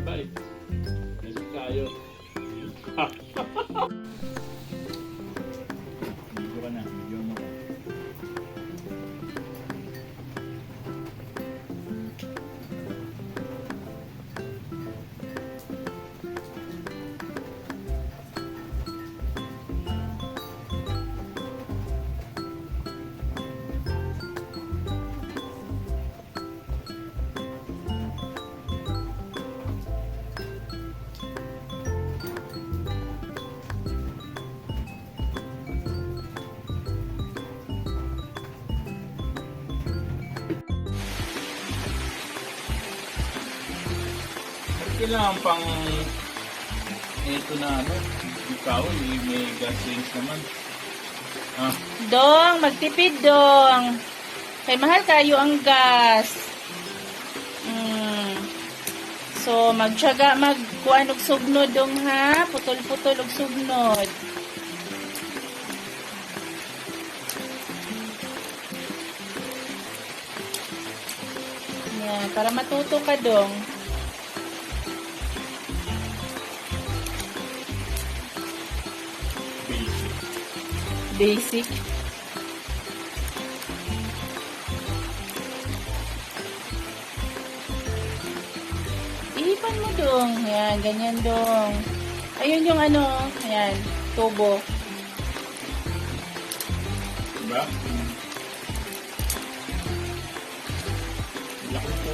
Bye-bye. Thank you kayo. Video ka na. Video mo ka. Kailangan pang ito na ano, ikaw, eh, may gas range naman. Ah, Dong, magtipid dong. Kay mahal kayo ang gas. So, magtiyaga magkuan og sugnod dong ha. Putol-putol og sugnod. Yan, para matuto ka dong. Basic. Basic. Ihipan mo dong. Yan, ganyan dong. Ayun yung ano, ayan, tubo. Diba? Laki po.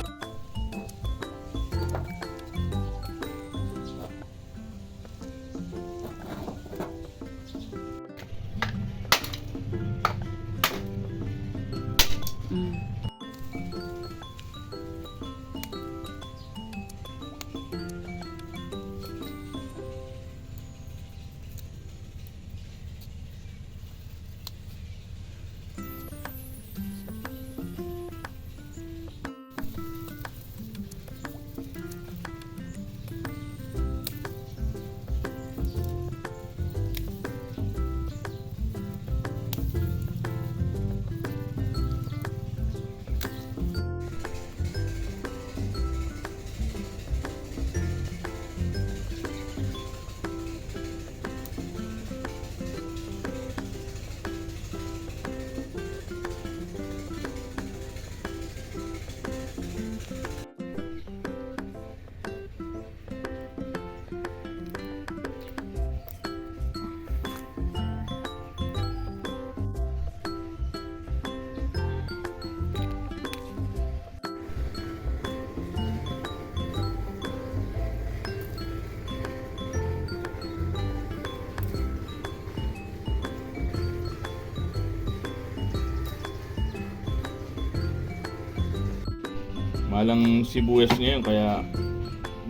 Malang sibuyas ngayon, kaya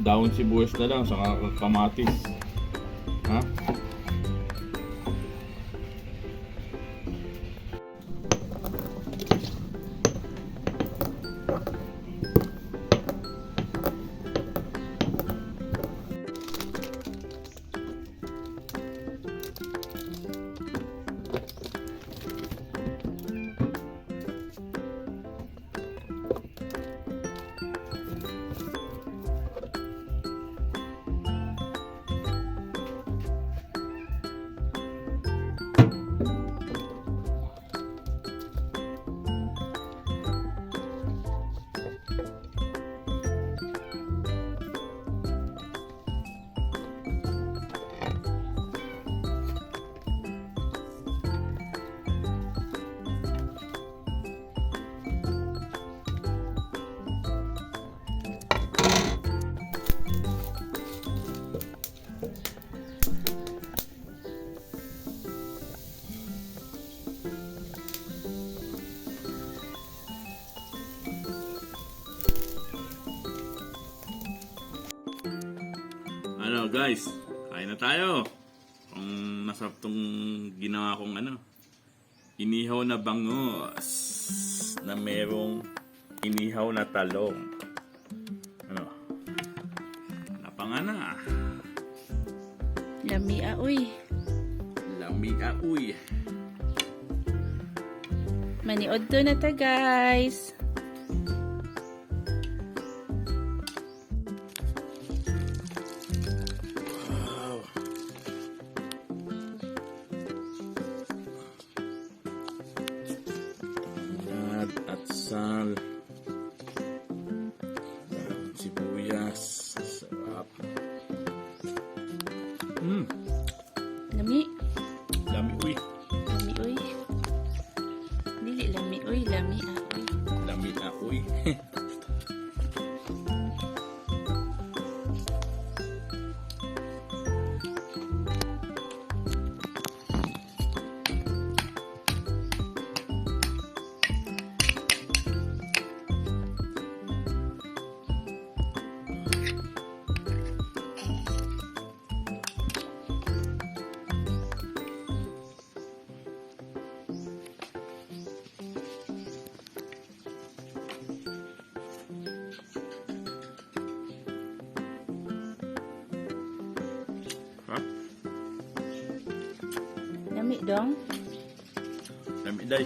down sibuyas na lang, saka kamatis. Ha? Ano guys, kain na tayo. Kung masarap tong ginawa kong ano, inihaw na bangos na merong inihaw na talong. Ano? Napangana. Lamia, uy. Lamia uy. Maniod to na ta, guys. Almusal. Sibuyas. Sarap. Lami. Lami uy. Lami uy. Dili lami uy, lami ah uy. Lami na uy. Ha? Lami dong. Lami day.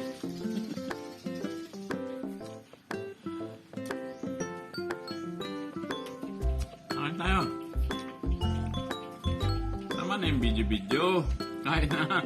Kain tayo. Tama na yung video-video. Kain na.